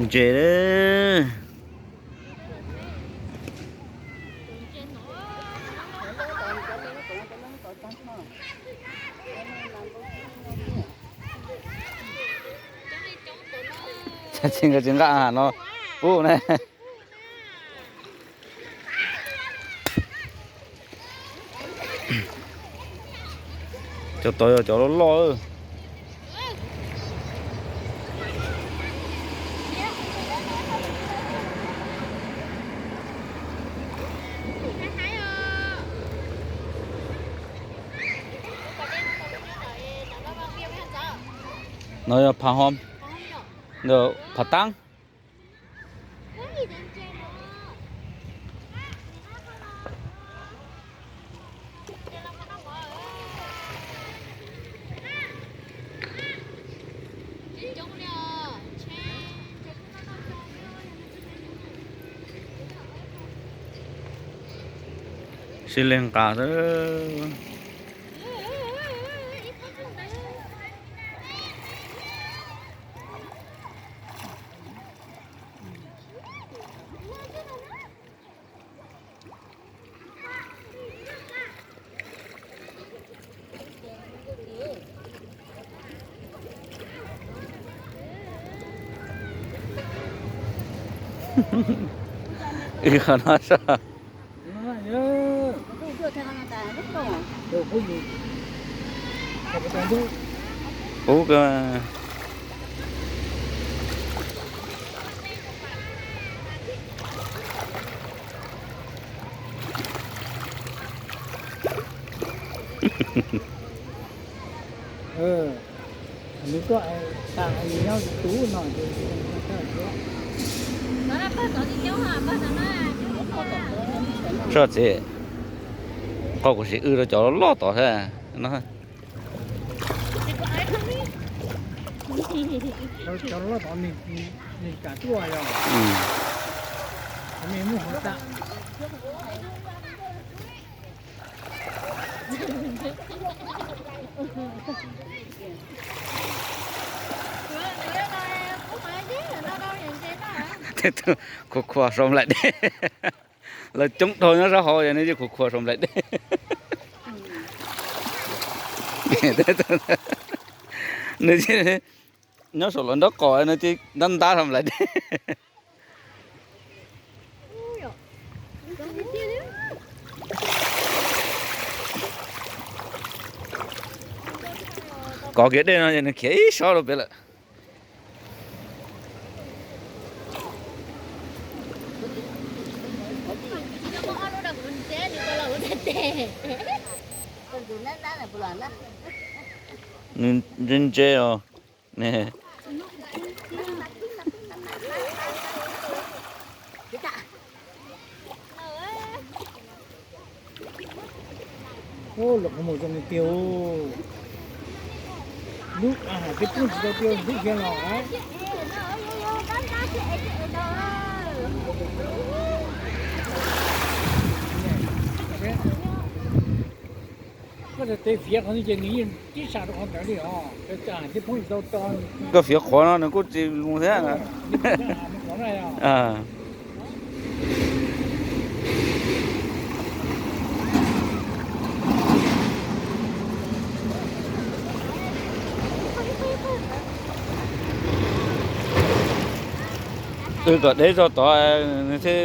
Ntses lawm. Tsis nqa, tsis nqa no pub ne. Cov tod yog cov loj loj. No yog phav hom, phav taab. Sib li nqa xwb. Wb qhov no soj. Ub, Soj txiv, qhov kuv sim wb rau cov loj tod thiab no. Khuam khuam saum nplaim dej. Lawv coob dhau nyob sab hauv es nws yeej khuam khuam saum nplaim dej. Nws nyob saum lawv nraub qaum nws cia li ntab ntab saum nplaim dej. Kov kiag dej no es nws khiav ib sob rau pem lawm. Nws ntse ntse os. Lawv qhov muag zoo li tiag. Lub a hais peb poob tsis tau tiag, lub hiav los. Koj tes fiav qhov no ces nws yeej tib sab rau qhov ntawd li os. Koj fiav qhuav no nws kuj tsis mus thiab. Wb kom deb zog tod nws thiaj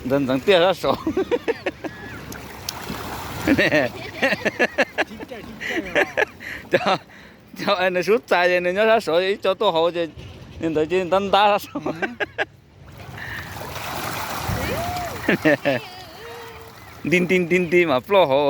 ntxeev ntxeev tiaj sab saud. Cov, cov nws sub txais ces nws nyob sab saud, ib co tuaj hauv ces nws ntawd ces ntab ntab sab saud. Nti nti nti nti mas ploj hauv.